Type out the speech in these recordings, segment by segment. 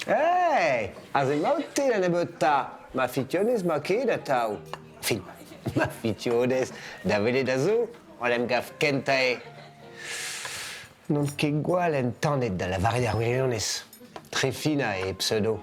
Hey! Aze emaout-te da nebeutañ. Ma fitionez 'ma ket atav. Fin, ma fitionez da welet a zo en em gav kentañ eo. N'on ket gwall entanet da lavaret ar wirionez. Trefina eo e pseudo.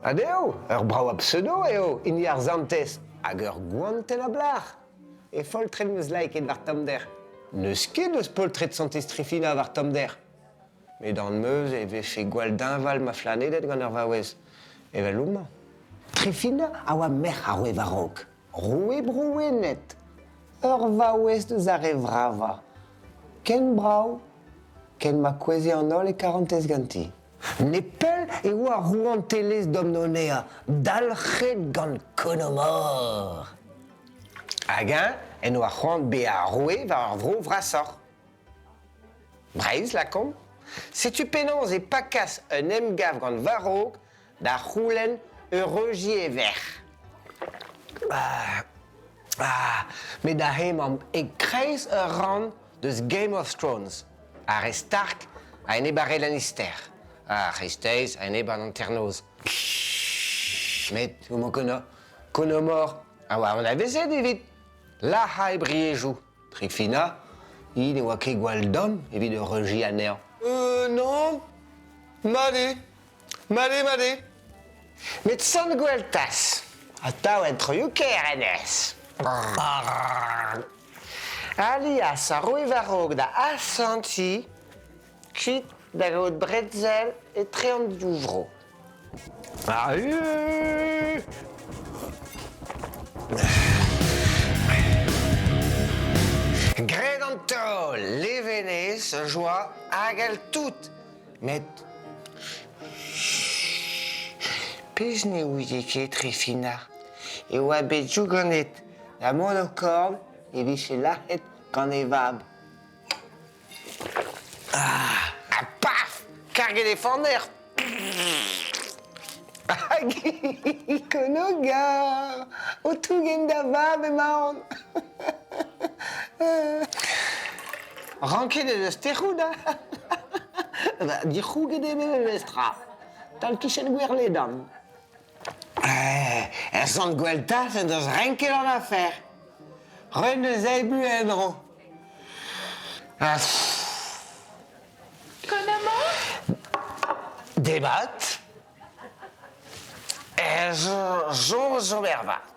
Adeo, ur brav a pseudo eo hini ar santez hag ur goantenn a blac'h. E foltred 'm eus lakaet war tommder. N'eus ket eus poltred santez Trifina war tommder. Met an meuz e vefe gwall deñval ma flanedenn gant ur vaouez, evel homañ. Trifina a oa merc'h ar roue war-raok, roue Bro-Wened. Ur vaouez deus ar re vravañ. Ken brav, ken ma kouezhe an holl e karantez ganti. Nepell e oa rouantelezh Domnonea dalc'het gant Konomor. Hag eñ en doa c'hoant bezañ roue war ur vro vrasoc'h. Breizh, lakaomp. Setu penaos e pakas un emgav gant Warog da c'houlenn eureujiñ e verc'h. Ah, ah, met aze emaomp e-kreiz ur rann deus Game of Thrones. Ar re Stark a-enep ar re Lannister, ar c'hreisteiz a-enep an hanternoz. Met homo Konomor a oa anavezet evit lazhañ e briejoù. Trifina, hi ne oa ket gwall domm evit eureujiñ anezhañ. Euh, non, mat eo, mat eo, mat eo. Met Sant Gweltaz, atav en troioù-kaer hennezh. Alias a roe war-raok da asantiñ kuit da gaout brezel etre an div vro. Arru! Graet an taol, levenez, joa hag all tout, met pezh ne ouie ket Trifina e oa bet diouganet da Monokorn e vije lazhet gant e vab. Ah, ha paf! Karget e faner! Hag Konogar! O tougen da vab emaon! Ranket ez eus tec'hout, ha? Dic'houget eo bet memestra. Tal-kichen Gwerledan. Er Sant Gweltaz en deus renket an afer. Ret eus eibu en-dro. Konomor? Demat. Ez soñj ober vat.